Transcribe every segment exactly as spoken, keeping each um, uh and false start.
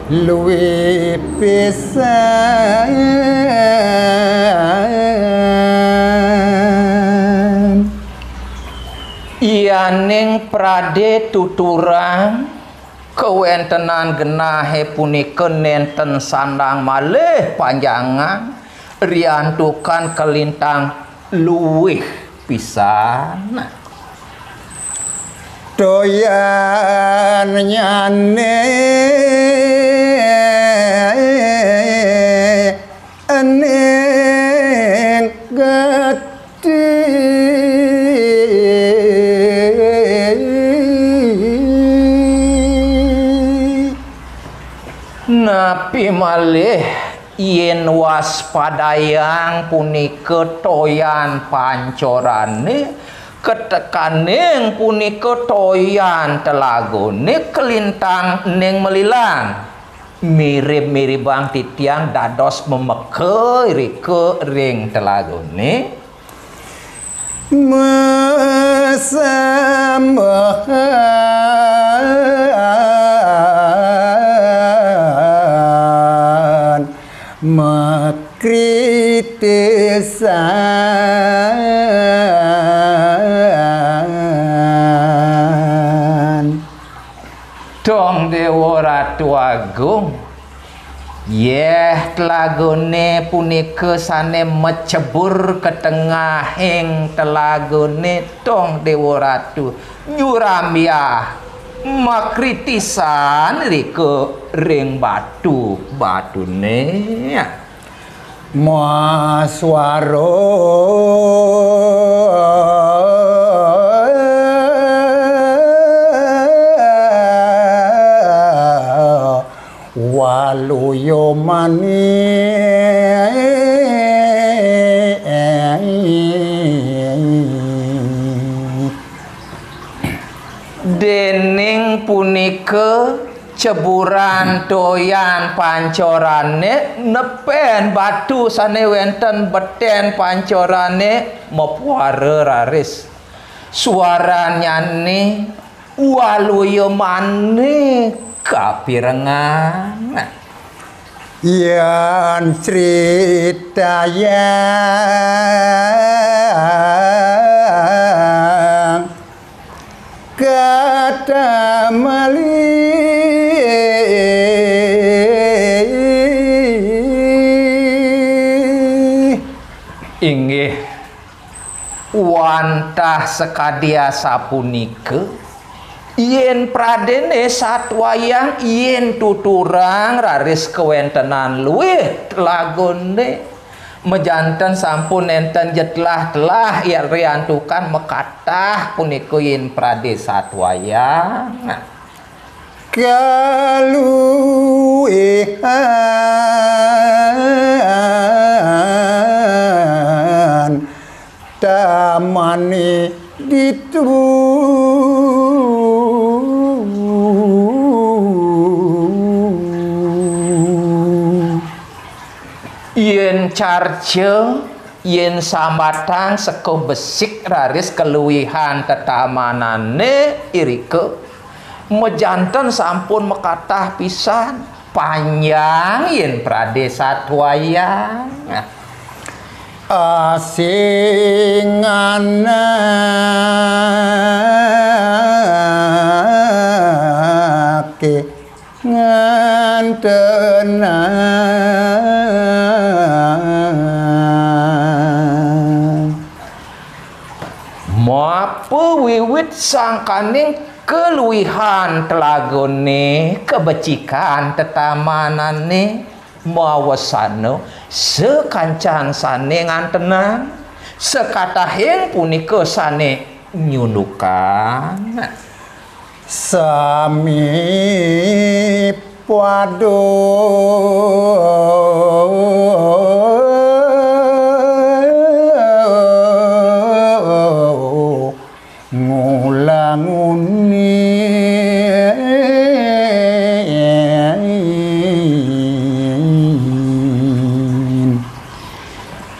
luwih pisan. Yaning pradé tuturang kawéntenan genahé punika nénten sandang malih panjangan, riantukan kalintang luwih pisan. Toyan nyané ening gati. Napi malih yén waspadayang punika toyan pancorané, katekaning punika toyan telagané kalintang ning malilan. Mirib-miribang titiang dados mameka irika ring telagané. Masambahan makritisan. Dong Déwa Ratu Agung, yéh telagané punika sané macebur ka tengahing telagané, Dong Déwa Ratu, nyurambyah makritisan rika ring batu-batuné. Maswara waluya manik. Déning punika ceburan toyan pancorané nepen batu sané wénten betén pancorané mapuara raris. Suarannyané waluya manik kapirengang. Yan critayang kata malih. Inggih, wantah sakadi asapunika, yén pradéné satwayang, yén tuturang raris kawéntenan luih telagané, majanten sampun nénten ja telah-telah, ya riantukan makatah punika yén pradé satwayang. Kaluihan tamané ditu. Yén carca, yén sambatang seka besik raris kaluihan tetamanané irika, majanten sampun makatah pisan, panjang yén pradé satwayang. Asing anaké ngantenang. Mapa wiwit sangkaning kaluihan telagané, kabecikan tetamanané, mawasana sakancan sané ngantenang, sakatahing punika sané nyundukang. Sami pada ngulangunin.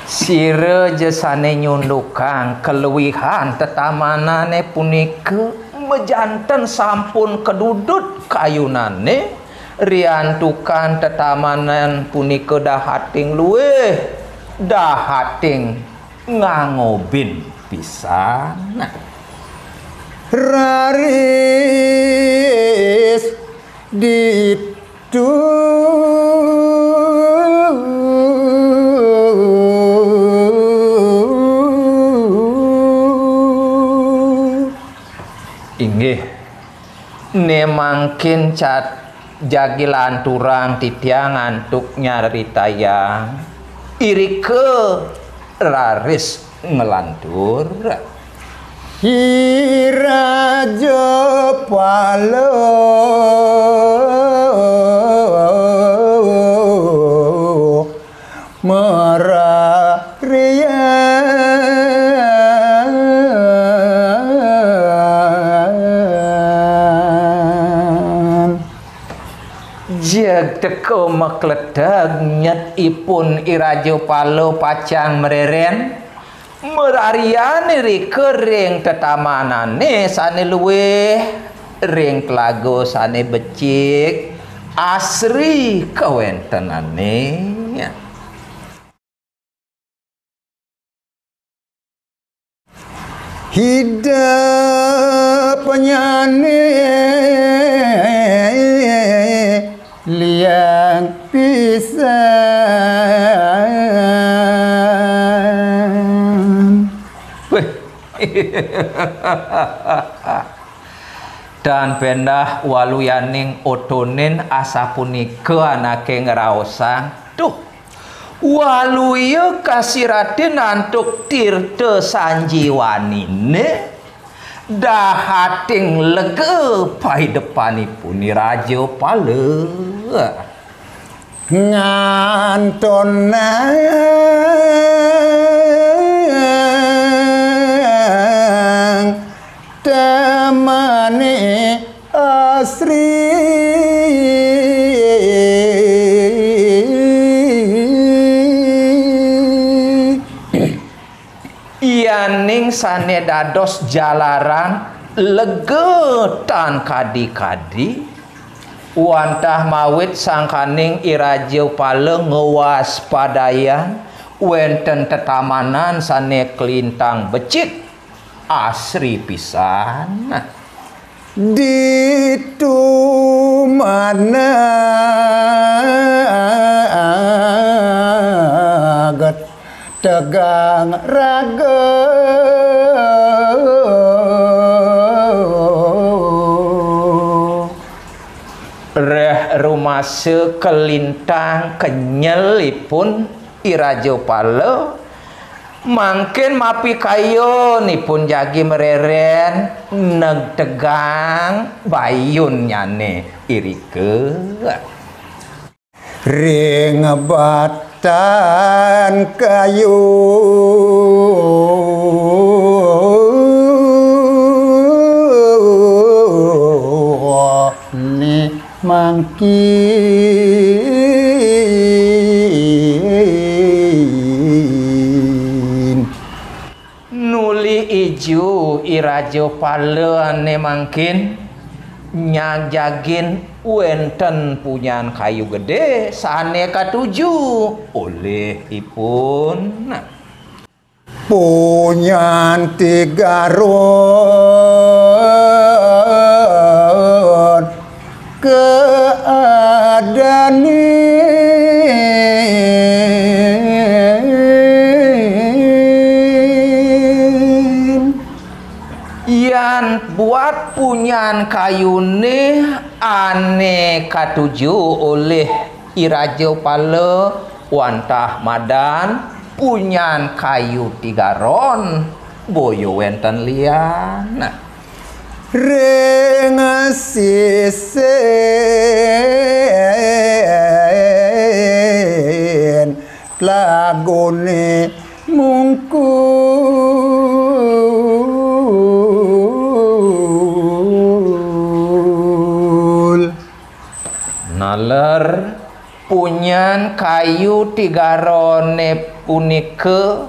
Sira ja sané nyundukang kaluihan tetamanané punika, majanten sampun kadudut kayunané, Riantukan tetamanan punika dahating luih, dahating ngangobin pisan. Raris ditu. Inggih, né mangkin cat jagi lanturang titiang antuk nyaritayang, irika raris nglantur. Hi Raja Pala mararian. Jeg teka makleteg nyet ipun I Raja Pala pacang mreren, mararian irika ring tetamanané sané luih, ring telaga sané becik, asri kawéntenané. Hidep nyané liang pisan. Wéh. Tan péndah waluyaning otonin asapunika anaké ngraosang, "Duh, waluya kasiratin antuk tirta sanjiwaniné, dahating lega paidepanipun I Raja Pala." Ngantonang tamané asri. Yaning sané dados jalaran lega tan kadi-kadi, wantah mawit sangkaning I Raja Pala ngwaspadayang wénten tetamanan sané kalintang becik, asri pisan. Ditu managet tegang raga. Réh rumasa kalintang kenyelipun I Raja Pala, mangkin mapikayun ipun jagi mreren negtegang bayunnyané irika. Ring batan kayu né mangkin. Nuli iju I Raja Pala ané mangkin, nyagjagin wénten punyan kayu gedé sané katuju olih ipun. Punyan tigaron kaadanin. Yan buat punyan kayuné ané katuju olih I Raja Pala wantah madan punyan kayu tigaron, boya wénten lian. Ring sisin tlagoné mungkul. Naler punyan kayu tigaroné punika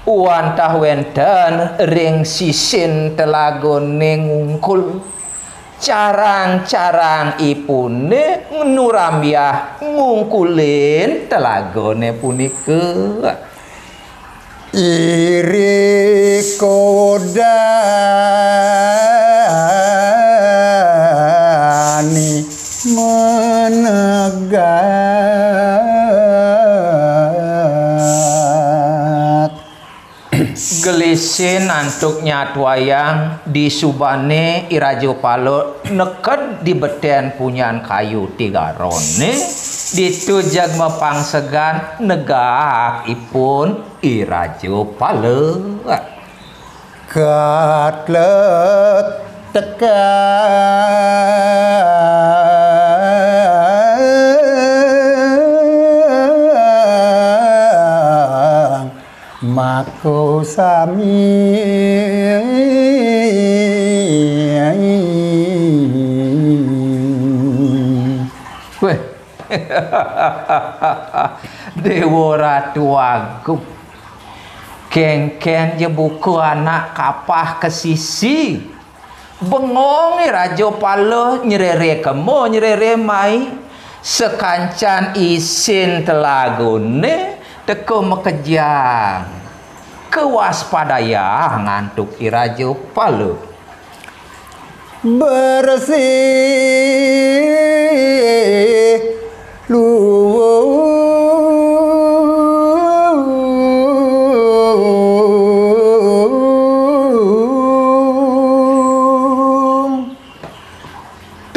wantah wénten ring sisin tlagoné ngungkul. Carang-carang ipuné nurambiah ngungkulin telagané punika. Iri kodani menegat. Gelisin antuk nyatuayang disubané I Raja Pala neked di betén punyan kayu tigaroné, ditu jeg mapangsegan negak ipun I Raja Pala. Katlek tekang mako sami. Wéh. Déwa Ratu Agung. Kéngkén ja buka anak kapah ka sisi. Bengong I Raja Pala, nyerere kema, nyerere mai. Sakancan isin telagané teka makejang. Kawaspadayang antuk I Raja Pala. Bersih luung.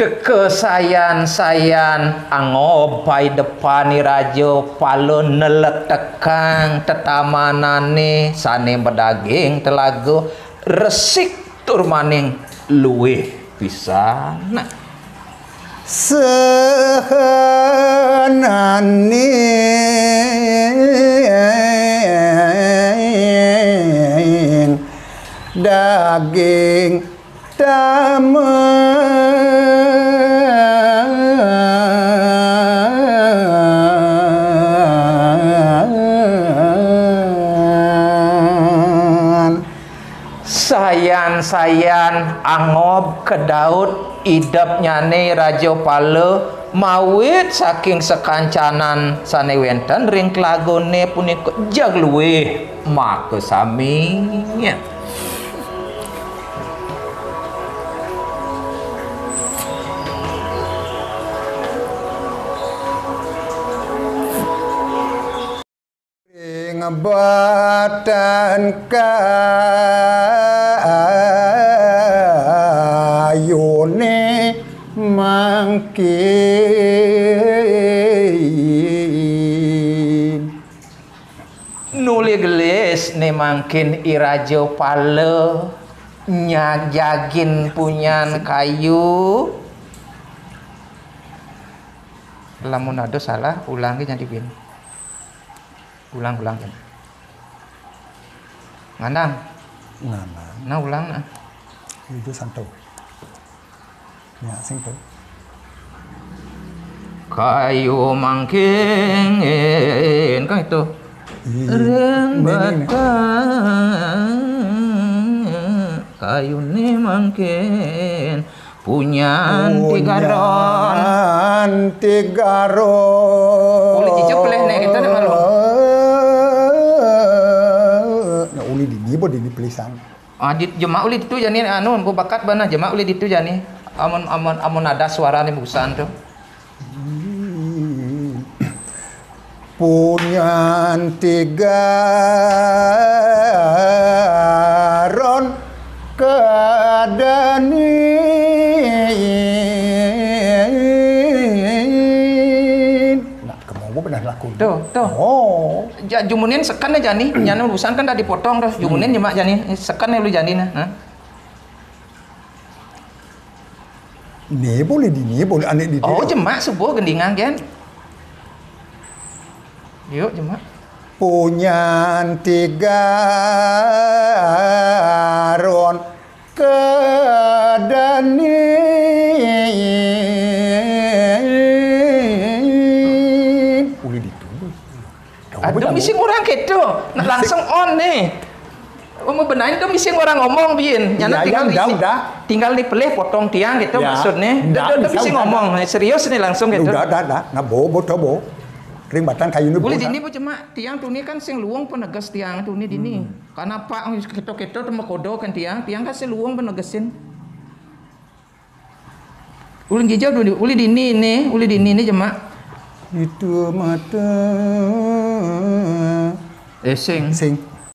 Teka sayan-sayan angob paidepan I Raja Pala, neletekang tetamanané sané madaging telaga, resik tur maning luih pisan. Sehananing daging taman. Sayan-sayan angob kedaut idepnyané Raja Pala, mawit saking sakancanan sané wénten ring telagané punika jeg luih makasami. Ring batan kayuné mangkin. Nuli gelis né mangkin I Raja Pala nyajagin punyan kayu. Lamun ada salah, ulang gé jadi bin. Ulang, ulang, kan. Ngandang. Ngandang. Nah, ulang, nah. Itu santo. Ya, sing to. Kayu mangkin, kan itu. Iya, iya. Ring ini, ini. Batang kayuné mangkin. Punyan tigaron. Punyan tigaron. Uli cicip leh nek kita nek malu. Nah, uli dini apa dini pelisan? Ah, di, jemak uli ditu jani anu, empu bakat bana jemak uli ditu jani. Amun, amun, amun ada suara ni busan tu. Hmm. Punyan tigaron kadanin. Nak kemau benar laku. Tuh, tuh. Oh. Ja, jumunin seken aja nih. Nyana urusan kan dah dipotong tuh. Jumunin jemak jani. Seken lu jani nah. Nah. Né boleh di né boleh ané di. Oh, jemak subuh gendingan, Gen. Yuk, jemak. Punyan tigaron kadanin. Boleh ditulis. Aduh, bisi kurang gitu. Nah, langsung on nih. Oh, mau benain tuh misi orang ngomong, Bin. Nyana Ya, tinggal ya, udah, isi- udah. Tinggal dipelih potong tiang gitu Ya, maksudnya. udah, Udah, udah bisa, misi udah, ngomong. Serius nih langsung gitu. Udah, udah, udah. Nah, bobo, bobo. Ring batan kayu ini Uli bosan. Dini, Bu, cuma tiang tuh nih kan sing luung penegas tiang tuh nih Dini. Karena Pak kita-kita tuh makodo kan tiang, tiang kan sing luung penegesin. Uli Dini, uli Dini nih, uli Dini nih cuma. Itu mata. Eh, sing. Sing.